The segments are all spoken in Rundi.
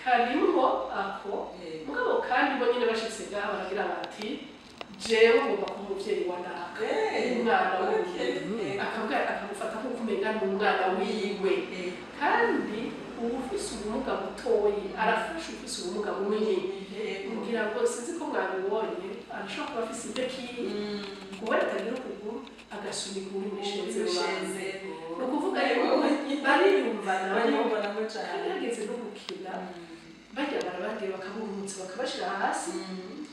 Karimwo ako. Mugabo kandi bo nyine bashitse ngaha baragira bati: "Jewe ngomba kuba umuvyeyi wa naka, umwana wiwe." Akavuga, akamufata nk'uko umenga ni umwana wiwe. Kandi uwufise ubumuga butoyi arafasha ufise ubumuga bunini. Ngira ngo sinzi ko mwabibonye, arashobora kuba afise ibyo kubera atagira ukuguru, agasunika uri muri chaise roulante. Ni ukuvuga yuko bariyumvanamo. Bariyumvanamo Kandi cane. hageze no gukina, bajya barabagiye bakaburutsa, bakabashira hasi,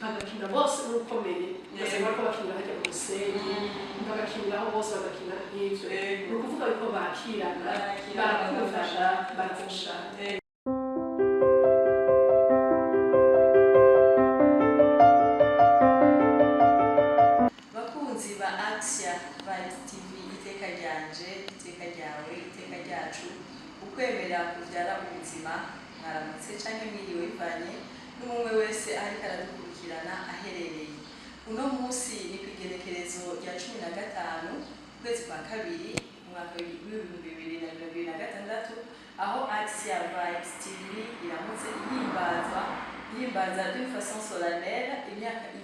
bagakina bose n'ukomeye. Ugasanga bariko bakinira hajya mu musenyi, bagakiniraho bose, bagakina nk'ivyo. Ni ukuvuga yuko bakirana. Barakirana, barakundana, barafashanya. Bakunzi ba Axia Vibes TV, iteka ryanje, iteka ryawe, iteka ryacu, ukwemera kuvyara ubuzima. Mwaramutse canke mwiriwe, bivanye n'umwe wese ariko aradukurikirana aherereye. Uno munsi ni ku igenekerezo rya 15 ukwezi kwa kabiri umwaka w'2026, aho Axia Vibes TV iramutse ihimbazwa, ihimbaza d'une façon solennelle imyaka 2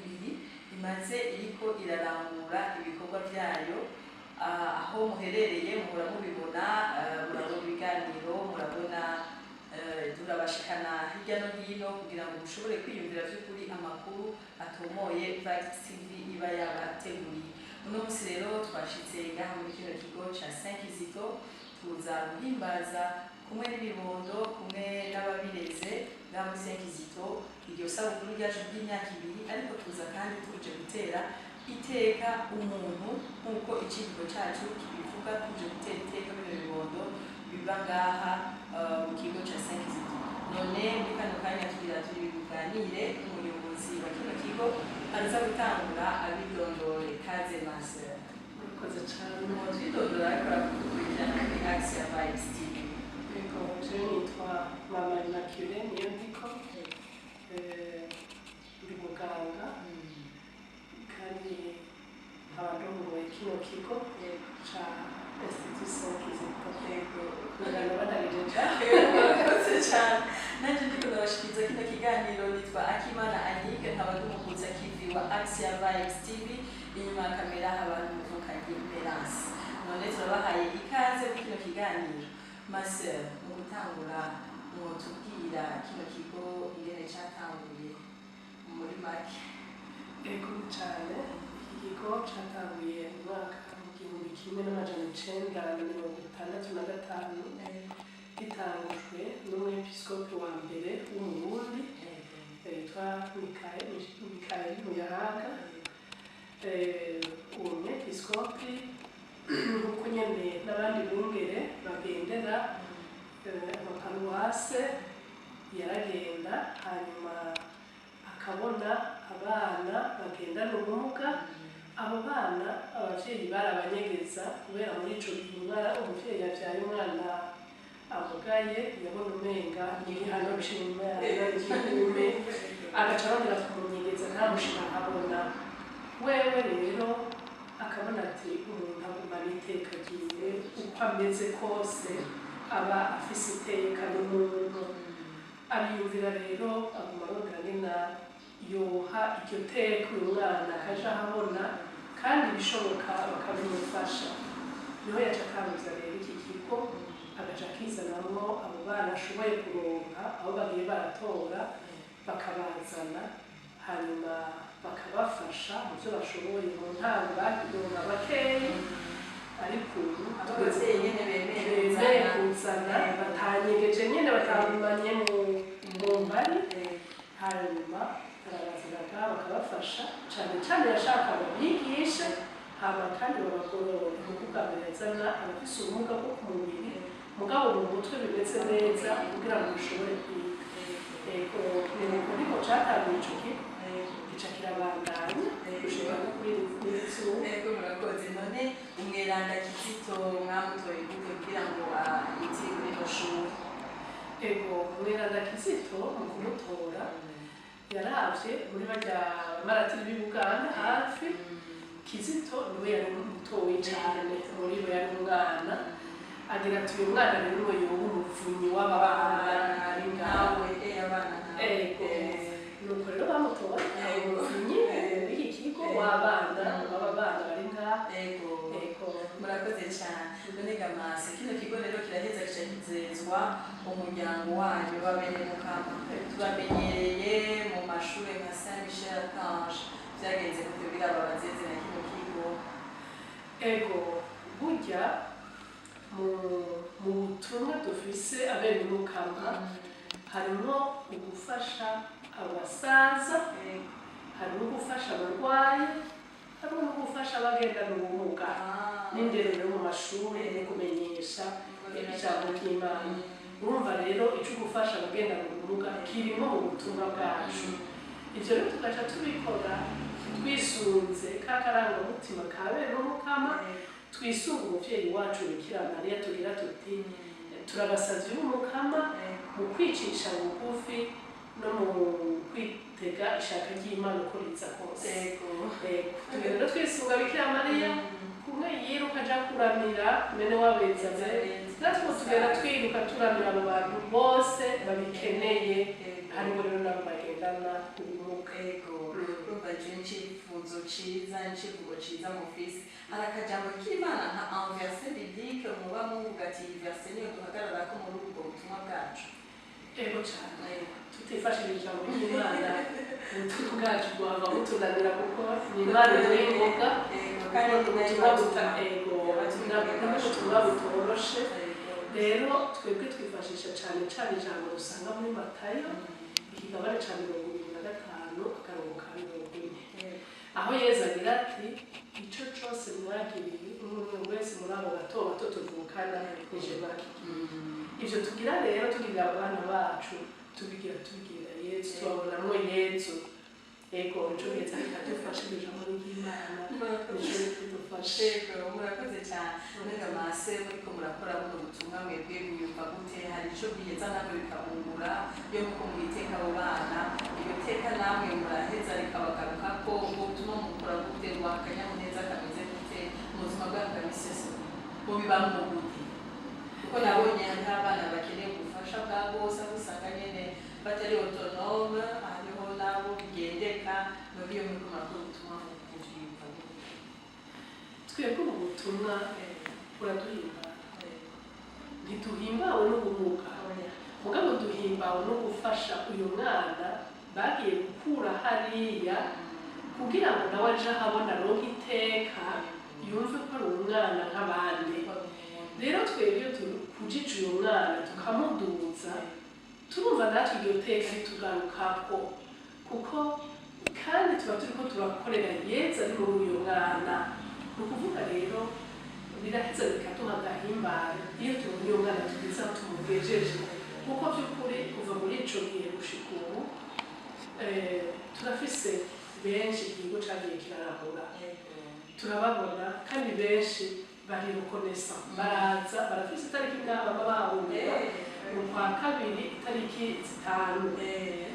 imaze iriko irarangura ibikorwa byayo. Aho muherereye muhora mubibona, murabona ibiganiro, murabona, turabashikana hirya no hino kugira ngo mushobore kwiyumvira by'ukuri amakuru atomoye Vibes TV iba yabateguriye. Uno munsi rero twashitse ngaha muri kino kigo ca Saint Kizito, tuza guhimbaza kumwe n'ibibondo, kumwe n'ababireze ngaha muri Saint Kizito, iryo sabukuru ryacu ry'imyaka 2. Ariko tuza kandi tuje gutera iteka umuntu nk'uko icivugo cacu kibivuga, tuje gutera iteka bino bibondo biba ngaha mu kigo ca Saint Kizito. None muri kano kanya tugira tuganire n'umuyobozi wa kino kigo, araza gutangura abidondore. Kaze, master. Murakoze cane. Twidondora ariko arakudukurikirana kuri Axia Vibes TV. Yego, jewe nitwa Mama Immaculée Niyondiko. Ndi muganga kandi nkaba ndongoye kino kigo ca Institut Saint Kizito. Muganga badagejeje. Murakoze cyane. Nanjye ndiko ndabashikiriza kino kiganiro nitwa Akimana Anike, nkaba ndi umukuza kivi wa Axia Vibes TV. Inyuma ya kamera haba hari umuvukanyi Merance. None turabahaye ikaze muri kino kiganiro. Master, mu gutangura mwotubwira kino kigo ingene catanguye muri make? Ego cane. Iki kigo catanguye mu mwaka 1965, gitangujwe n'umwepiskopi wa mbere w'Umurundi yitwa Mikayeli Ntuyahaga. Uwo mwepiskopi, nk'uko nyene n'abandi bungere bagendera amaparuwase, yaragenda hanyuma akabona abana bagendana ubumuga. Abo bana abavyeyi barabanyegeza, kubera muri ico gihe umwana, umuvyeyi yavyaye umwana amugaye, yabona umenga igihano c'Imana, igihome, agaca arongera kumunyegeza, ntamushira ahabona. Wewe rero akabona ati umuntu agumana iteka ryiwe uko ameze kose, aba afise iteka n'umuntu. Ariyumvira rero, aguma arondera nyina yoha iryo teka uyu mwana akaja ahabona, kandi ibishoboka bakabimufasha. Niho yaca atanguza rero iki kigo, agaca akizanamwo abo bana ashoboye kuronka, aho bagiye baratora bakabazana, hanyuma bakabafasha mu byo bashoboye. Mu ntango baronka bakeyi, ariko ubu Abavyeyi nyene bemeye bemeye kuzana, batanyegeje nyene, batamanye mu mbari, hanyuma barabazanaga bakabafasha. Cane cane yashaka babigishe, hama kandi babagorore, kuko ubwa mbere yazana abafise ubumuga bwo ku mubiri, mugabo mu mutwe bimeze neza, kugira ngo bashobore kwiga. Ego, ni uko niko catanguye ico kigo, gica kirabandanya gushika no kuri iri zuba. Ego, murakoze. None umweranda Kizito mwamutoye gute kugira ngo yitirirwe rino shuri? Ego, umweranda Kizito mu kumutora yaravye muri barya maratiri b'i Buganda hafi. Kizito niwe yari mutoyi cane muri bo, yari umwana. Agira ati: "Uyu mwana rero niwe yoba umuvunyi w'aba bana ari ngaho." Nawe. kunezezwa umuryango wanyu w'abene Mukama. Tubamenyereye mu mashuri nka Saint Michel Archange, vyagenze gute kugira babazeze na kino kigo? Ego, burya mu butumwa dufise abene Mukama harimo ugufasha abasaza, harimo gufasha abarwayi, harimo no gufasha abagendana ubumuga, n'indero yo mu mashuri, no kumenyesha ijambo ry'Imana. Urumva rero ico gufasha abagendana ubumuga kirimo mu butumwa bwacu. Ivyo rero tugaca tubikora twisunze ka karangamutima ka bene Mukama, twisunga umuvyeyi wacu Bikira Mariya, tugira tuti: "Turabasavye b'Umukama mu kwicisha bugufi no mu kwitega ishaka ry'Imana uko riza kose." Tugenda twisunga Bikira Mariya kumwe yiruka aja kuramira mene wabo Elizabeth, natwe tugenda twiruka turamira abo bantu bose babikeneye, harimo rero nabo bagendana ubumuga. Ego, urumva je icifuzo ciza, icivugo ciza mufise. Hari akajambo k'Imana nka un verset biblique muba muvuga ati: "Iyi verset niyo duhagararako muri ubwo butumwa bwacu"? Ego cane, tutifashije ijambo ry'Imana ubutumwa bwacu bwaba butunanira, kuko ni Imana iduha ingoga. Ego, kandi kuko ni nayo ubutumwa buta ibatuma. Ego, Yabatumye. n'ubutumwa butoroshe. Ego. Rero twebwe twifashisha cane cane ijambo dusanga muri Matayo, ikigabane ca 25, akarongo ka 40, aho Yezu agira ati: "Ico cose mwagiriye umwe wese muri abo bato bato tuvukana, nije mwakigiriye." Ivyo tugira rero, tugirira abana bacu, tubigira tubigirira Yezu, tubabonamwo Yezu. Ego, nico giheza kikadufasha, iryo jambo ry'Imana nico kidufasha. Ego, murakoze cyane. Mbega mase muriko murakora buno butumwa, mwebwe mwiyumva gute? Hari ico biheza namwe bikabungura iyo muko mwiteka abo bana? Iryo teka namwe muraheza rikabagarukako? Ubwo butumwa mukora gute? Bubaha akanyamuneza kameze gute mu buzima bwanyu bwa misi yose? Mubibamwo gute? Kuko nabonye hariho abana bakeneye ubufasha bwa bose, aho usanga nyene batari autonome, hariho n'abo bigendeka. Mwebwe iyo muriko murakora ubutumwa muvyiyumva gute? Twebwe ubu butumwa buraduhimbara. Ntiduhimbawe n'ubumuga, mugabo duhimbawe no gufasha uyu mwana bagiye gukura hariya, kugira ngo nawe aje ahabona aronke iteka, yumve ko ari umwana nk'abandi. Rero twebwe iyo tukujije uyu mwana tukamuduza, turumva natwe iryo teka ritugarukako, kuko kandi tuba turiko turakorera Yezu ari muri uyu mwana. Ni ukuvuga rero biraheza bikaduha agahimbare iyo tubonye uyu mwana tugeze aho tumugejeje, kuko by'ukuri kuva muri ico gihe gushika ubu, turafise benshi igihugu cagiye kirarahura, turababona, kandi benshi barirukonesa, baraza, barafise itariki ngaha baba bahahurira mu kwa kabiri itariki 5.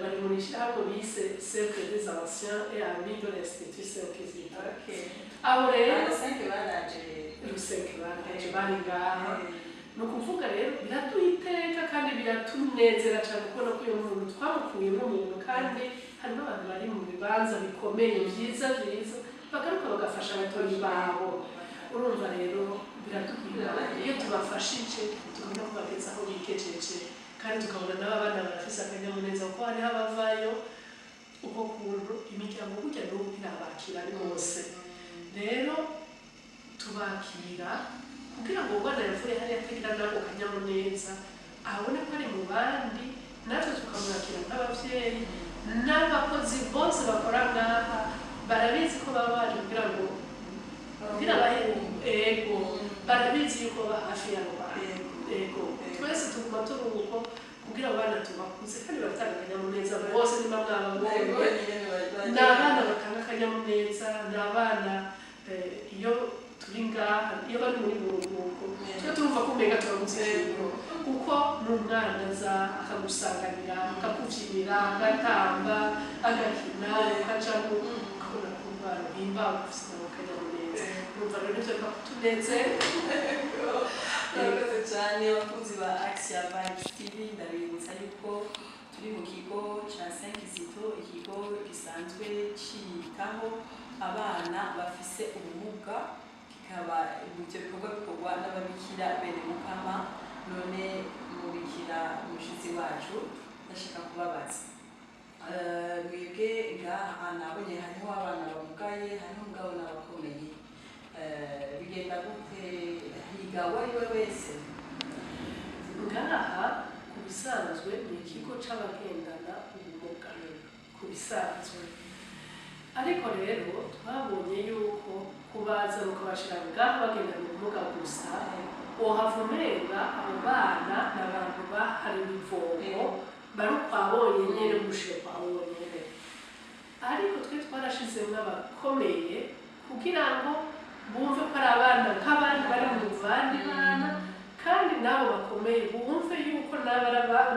Bari mu ishyirahamwe bise Cercle des Anciens et Amis de l'Institut Saint Kizito. Abo rero ruseke baraje, bari ngaha. Ni ukuvuga rero biraduha iteka kandi biratunezera cyane kubona ko uyu muntu twamukuyemo umuntu, kandi harimo abantu bari mu bibanza bikomeye byiza byiza, bagaruka bagafasha abatoyi babo. Urumva rero biraduhira iyo tubafashije, tukabona ko bageze aho bikejeje, kandi tukabona n'aba bana barafise akanyamuneza, kuko hariho abavayo uko kuntu imiryango burya n'ubu ntirabakira rwose. Rero tubakira kugira ngo umwana yavuye hariya atagira n'ako kanyamuneza abone ko ari mu bandi, natwe tukamwakira nk'abavyeyi. N'abakozi bose bakora ngaha barabizi ko baba baje kugira bahe. Ego, barabizi yuko baba hafi y'abo bantu. Ego, twese tuguma turi uko kugira abana tubakuze, kandi baratanga akanyamuneza bose. Niba mwababonye, ni abana batanga akanyamuneza, ni abana iyo turi ngaha, iyo bari muri buruhuko, twe turumva ko umenga turabuze ikintu, kuko ni umwana aza akagusanganira, akakubyinira, agatamba, agakina, ukajamo ukabona ko umwana uhimbawe, ufise nawe akanyamuneza. Urumva rero nivyo bikakutunezera. Murakoze cyane. Abakunzi ba Axia Vibes TV, ndabibutsa yuko turi mu kigo ca Saint Kizito, ikigo gisanzwe citaho abana bafise ubumuga, kikaba ibyo bikorwa bikorwa n'ababikira bene Mukama. None mubikira mushitsi wacu, ndashaka kubabaza. Mwebwe ngaha nabonye hariho abana bamugaye, hariho mugabo n'abakomeye. Bigenda gute? Higa uwo ari we wese? Ngaha ku bisanzwe ni ikigo c'abagendana ubumuga ku bisanzwe, ariko rero twabonye yuko kubaza ukabashira ngaha bagendana ubumuga gusa, wohava umenga abo bana ni abantu bahariwe ivomo, bari ukwa bonyene, gushira kwa bonyene. Ariko twe twarashizemwo abakomeye kugira ngo bumve ko ari abana nk'abandi bari mu bandi bana, kandi nabo bakomeye bumve yuko nabo ari abana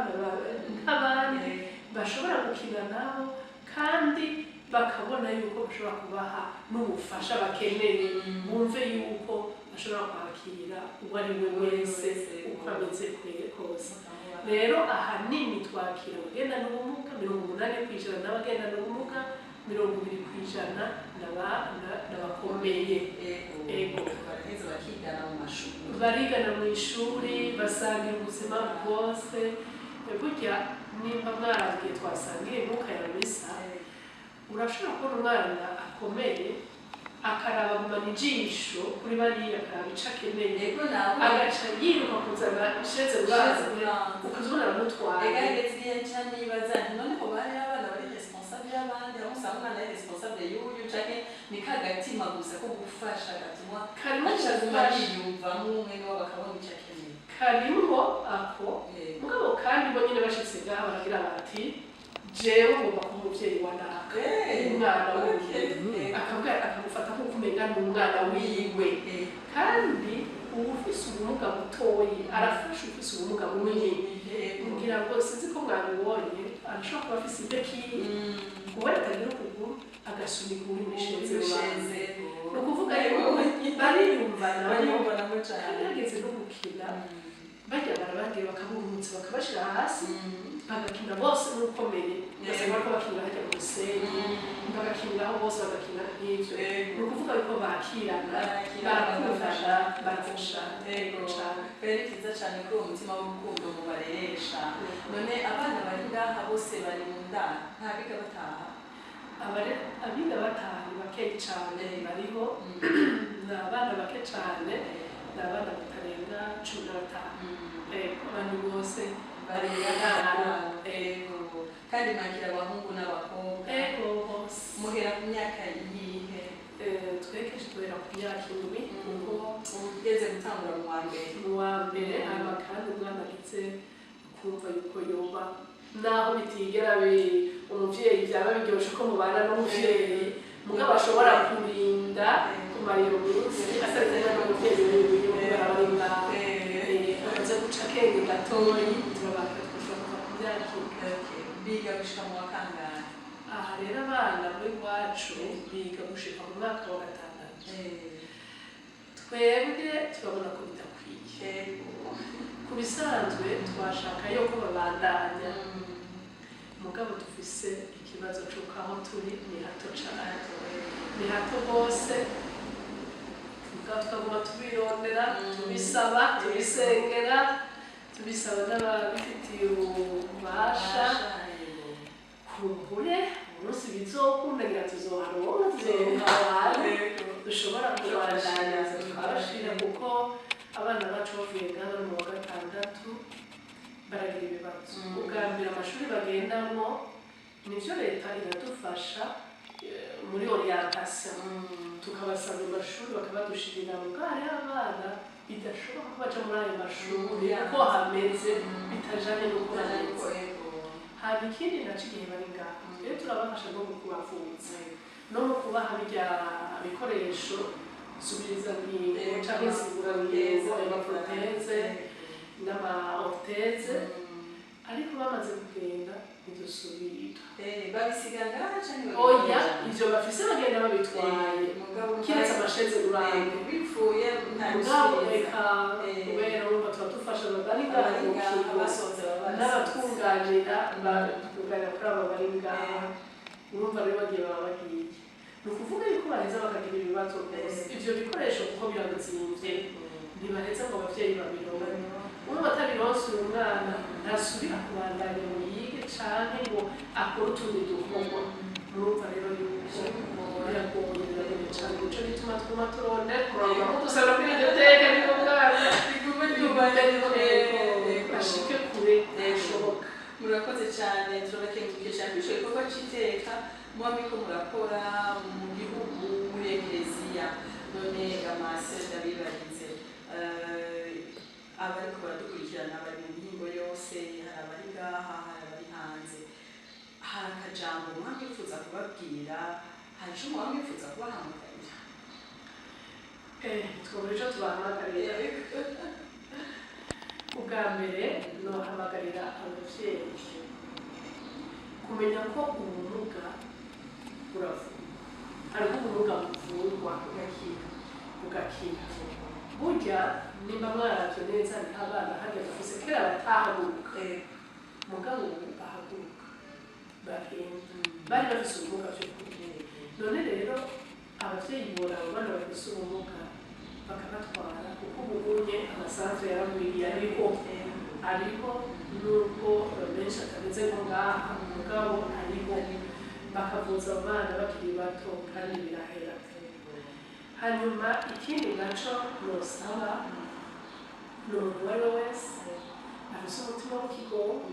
nk'abandi, bashobora gukina nabo, kandi bakabona yuko bashobora kubaha n'ubufasha bakeneye, bumve yuko bashobora kwakira uwo ari we wese uko ameze kose. Rero ahanini twakira abagendana ubumuga 80% n'abagendana ubumuga, 20% n'abakomeye. Ego. Baraheza bakigana mu mashuri? Barigana mu ishuri, basangira ubuzima bwose. Burya nimba mwarabwiye twasangiye imyuka ya misa, urashobora kubona umwana akomeye akaraba, agumana ijisho kuri bariya, akaraba ico akeneye, Yego, nawe agaca yiruka kuzana isheze rwazi, ukazibona aramutwaye. Ega hageze igihe nca nibaza nti: none ko bari abana bari responsable y'abandi, aho usanga umwana ari responsable y'uyu, canke ni ka gatima gusa ko gufasha gatuma Karimo aca aguma gufasha. yiyumvamo umwe niwo bakabona ico akeneye? Karimwo ako. Mugabo kandi bo nyine bashitse ngaha baragira bati: jewe ngomba kuba umuvyeyi wa naka, umwana wiwe, akavuga akamufata nk'uko umenga ni umwana wiwe. Kandi uwufise ubumuga butoyi arafasha ufise ubumuga bunini. Ngira ngo sinzi ko mwabibonye, arashobora kuba afise ibéquille, kubera atagira ukuguru agasunika uwuri mw'isheze rubanza. Ni ukuvuga yuko bariyumvanamo. Bariyumvanamo Kandi cane. hageze no gukina, bajya barabagiye bakaburutsa, bakabashira hasi, bagakina bose n'ukomeye, ugasanga bariko bakinira hajya mu musenyi, bagakiniraho bose, bagakina nk'ivyo. Ni ukuvuga yuko bakirana, barakundana, barafashanya cane. Rero ni byiza cyane ko uwo mutima w'urukundo mubareresha. None abana bari ngaha bose bari mu ndaro, nta biga bataha? Abiga bataha ni bakeyi cane bariho, ni abana bake cane, ni abana batarenga 15. Ego, abantu bose bari mu ndaro. Ego. Kandi mwakira abahungu n'abakobwa? Ego, bose. Muhera ku myaka iyihe? Twe kenshi duhera ku myaka 7, kuko ugeze gutangura mu wa mbere. Mu wa mbere. Hanyuma kandi umwana agize kumva yuko yoba, naho bitigera umuvyeyi byaba biryoshe ko mubana n'umuvyeyi, mugabo ashobora kurinda kumara iyo minsi atari kumwe n'umuvyeyi wiwe, kubera bari ngaho. Bamaze guca akenge gatoyi, turabaka, tugashobora kuva ku myaka 7. Okay. Biga gushika mu wa kangahe? Aha rero abana muri iwacu biga gushika mu mwaka wa gatandatu. Twebwe turabona ko bidakwiye. Ku bisanzwe twashaka yuko babandanya, mugabo dufise ikibazo c'uko aho turi ni hato cane, ni hato rwose. Mugabo tukaguma tubirondera, tubisaba, tubisengera, tubisaba n'ababifitiye ububasha. Kumbure umunsi bizokunda, ngira tuzoharonka, tuzoronka aho hantu dushobora kubandanya tukabashira, kuko abana bacu bavuye ngaha bari mu wa gatandatu baragira ibibazo. Ubwa mbere amashuri bagendamwo, nivyo leta iradufasha muri orientation, tukabasaba amashuri bakabadushirira, mugabo hariho abana bidashoboka ko baja muri ayo mashuri uko hameze, bitajanye n'uko hameze. Haba ikindi naco, igihe bari ngaha rero turabafasha no mu kubavuza no mu kubaha birya bikoresho subirizangingo canke nsimburangingo, ayo maprothèse n'ama orthèse. Ariko bamaze kugenda ntidusubira. Babisiga ngaha canke? Oya, ivyo bafise bagenda babitwaye, Mugabo kiretse amachaises roulantes. Bipfuye nta Mugabo bisubiza. reka, kubera urumva tuba dufasha bari ngaha mu Abari ngaha kigo basohotse baba basohotse. N'abatunganira batunganira kuri abo bari ngaha. Urumva rero bagiye baba bagiye, ni ukuvuga yuko baheza bakagira ibibazo rwose. Ivyo bikoresho kuko birazimvye, ntibaheza ngo abavyeyi babironke. Urumva atabironse uyu mwana ntasubira kubandanya ngo yige canke ngo akore utundi dukorwa. Murumva rero yuko biragoye, biragoye cane. Nico gituma twuma turondera kurangwa dusabira kuri iryo teka nibo bwana Rigume ryubahirize. Bashike kure hashoboka. Murakoze cyane, turabakengurukiye cyane kuri icyo gikorwa cy'iteka muba muriko murakora mu gihugu, muri ekereziya. None gamase ndabibarize. Abariko baradukurikirana bari mu mihingo yose, hari abari ngaha, hari abari hanze, hari akajambo muba mwifuza kubabwira, hari ico muba mwifuza kubahamagarira? Twabura ico tubahamagarira. Ubwa mbere nohamagarira abavyeyi kumenya ko ubumuga buravurwa. Hariho ubumuga buvurwa bugakira. Bugakira. Burya nimba mwaravye neza, niho abana harya dufise kera batahaguruka, mugabo ubu bahaguruka, bagenda, bari bafise ubumuga vy'ukuri. None rero abavyeyi boraba abana bafise ubumuga bakabatwara, kuko ubunye ama centres yaragwiriye, ariho, ariho, nubwo menshi atameze nko ngaha, mugabo ariho, bakavuza abo bana bakiri bato kandi birahera. Hanyuma ikindi naco nosaba ni umuntu uwo ari we wese afise umutima w'ikigongo,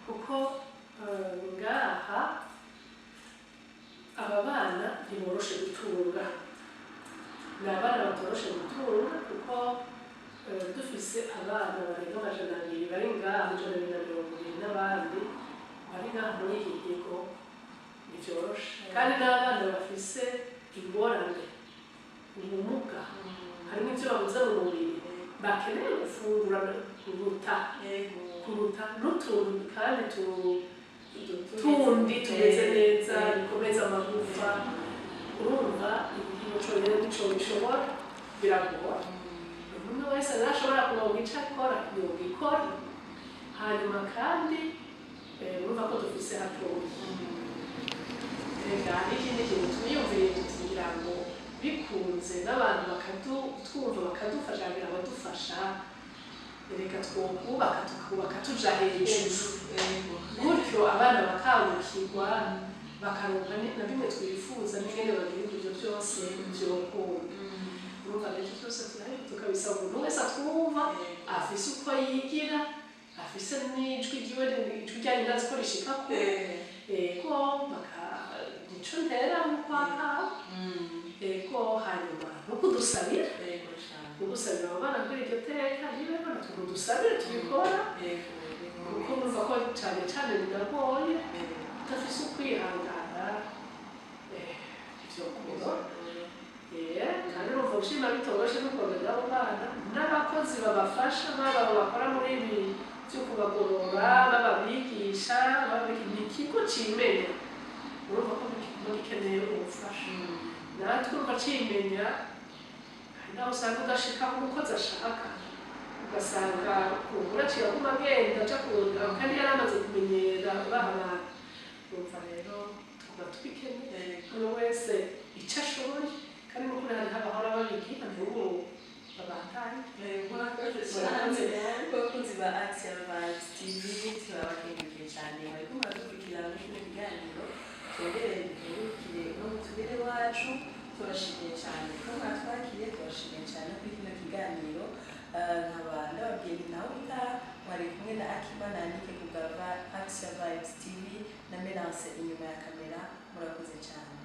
kuko ngaha aba bana ntiboroshe gutunga, ni abana batoroshe gutunga, kuko dufise abana barenga 200 bari ngaha, 220 n'abandi bari ngaha muri iki kigo, ntivyoroshe. Kandi n'abana bafise ingorane, ubumuga, harimo ivyo babuze mu mubiri, bakeneye gufungura kuruta n'utuntu kandi tundi tumeze neza, bikomeza amagufa. Urumva ikintu conyene nico bishobora, biragora. Umuntu wese ntashobora kuronka ico akora, yogikora. Hanyuma kandi urumva ko dufise hatoya. Reka n'ikindi kintu twiyumviriye tuti ngo bikunze n'abantu bakatwumva, bakadufasha, kugira abadufasha, reka twokubaka, tukubaka tuja hejuru gutyo abana bakangukirwa, bakaronka na bimwe twifuza n'ingene bagira ibyo byose vyokunda. Urumva rero ivyo byose turaheza tukabisaba umuntu wese atwumva, afise uko yigira, afise n'ijwi ryiwe, ijwi ryanyu ndazi ko rishika kure. Ego, baka nico ntera mu kwaka. Ego, hanyuma no kudusabira, no gusabira abo bana kuri iryo teka ribeho, natwe mudusabire tubikora, kuko numva ko cane cane binagoye, udafise ukwihangana ivyo kuro. Kandi urumva ushima bitoroshe no kurondera abo bana n'abakozi babafasha, baba bakora muri ibi byo kubagorora, bababigisha, ni ikigo cimenya. Urumva ko kiba gikeneye ubufasha. Natwe urumva cimenya, hari naho usanga udashika aho umukozi ashaka, ugasanga kumbura aciye aguma agenda aja kurondera kandi yari amaze kumenyera ba bantu. Urumva rero tuba tubikeneye, umwe wese icyo ashoboye, kandi n'ukuri hariho abahora babigira n'ubu babandanye. Murakoze cyane. Abakunzi ba Action Vibes TV, turabakengurukiye cyane bariko muradukurikirana muri kino kiganiro. Twongere duhurukire no mu turere wacu. Turashimiye cyane ko mwatwakiriye, turashimiye cyane kuri kino kiganiro. Nkaba ndababwiye nti nawe utaha mwari kumwe na Akimana Anike ku bwa Action Vibes TV na Melance inyuma ya kamera. Murakoze cyane.